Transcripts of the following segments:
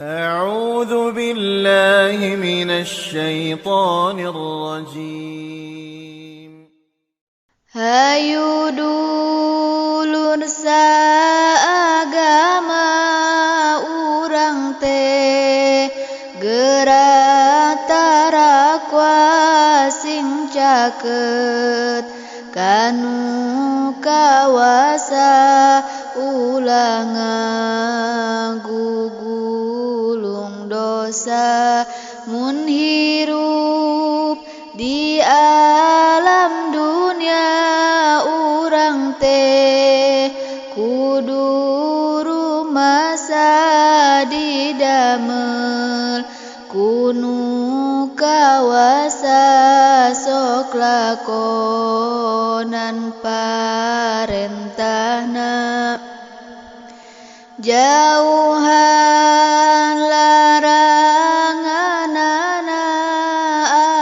أعوذ بالله من الشيطان الرجيم. Hayu dulur saagama urang teh gerak tarakwa sing caket kanu kawasa ulah ngagugulung dosa mun hirup di alam dunia urang teh kudu rumasa didamel kunu kawasa sok lakonan parentahna jauhan laranganana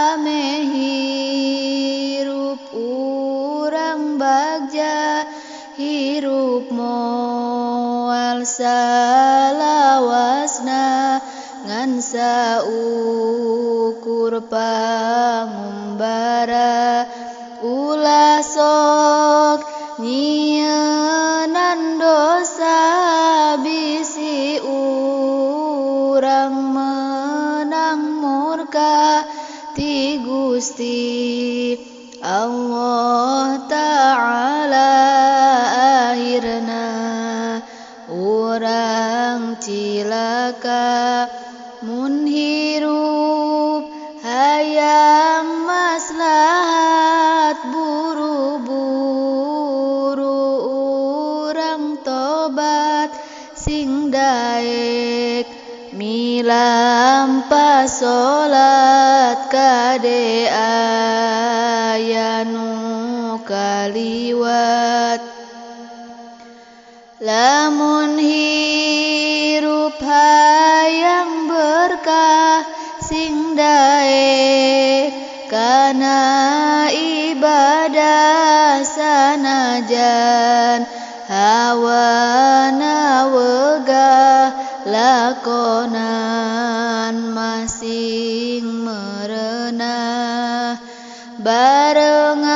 ame hirup urang bagja hirup moal salawasna ngan saukur pangumbara ulah sok nyienan dosa bisi urang menang murka ti Gusti Allah Ta'ala akhirna urang cilaka mun hirup hayang maslahat buru-buru urang tobat sing daek milampah salat kade aya nu kaliwat lamun hirup hayang berkah sing daek kana ibadah sanajan hawana wegah lakonan masing merenah barengan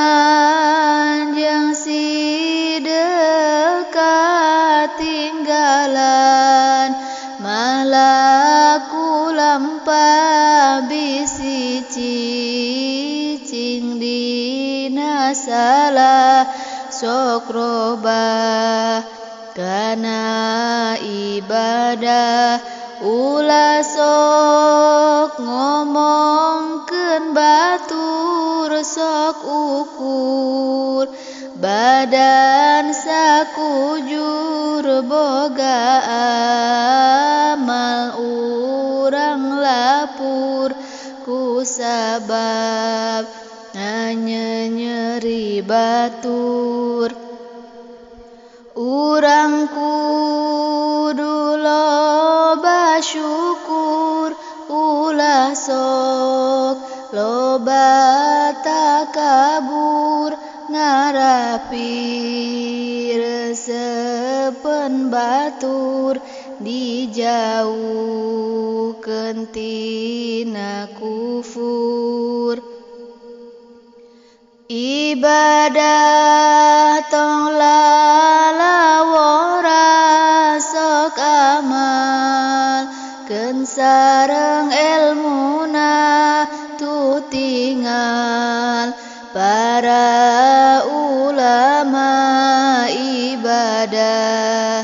jeung si dekat tinggalan malaku lampah bisi cicing dina salah sok robah kana ibadah ulah sok ngomongkeun batur sok ukur badan sakujur boga amal urang lapur ku sabab nyenyeri batur urang kudu loba syukur ulah sok loba takabur ngarapi resepen batur dijauhkeun tina kufur ibadah tong lalawora sok amal keun sareng elmuna tu tinggal para ulama ibadah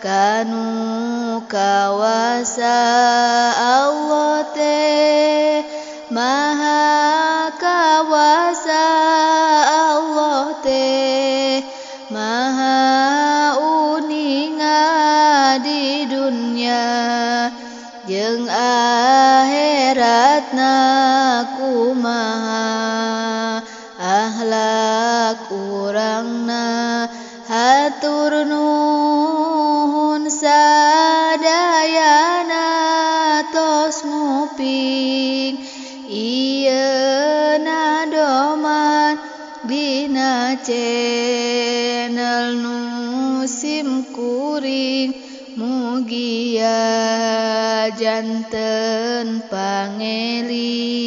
kanu kawasa Allah teh maha kawasa Allah teh maha uninga di dunya jeung akhiratna kumaha akhlak urangna hatur nuhun sadayana tos nguping ieu nadoman dina channel nu sim kuring mugia janten pangeling.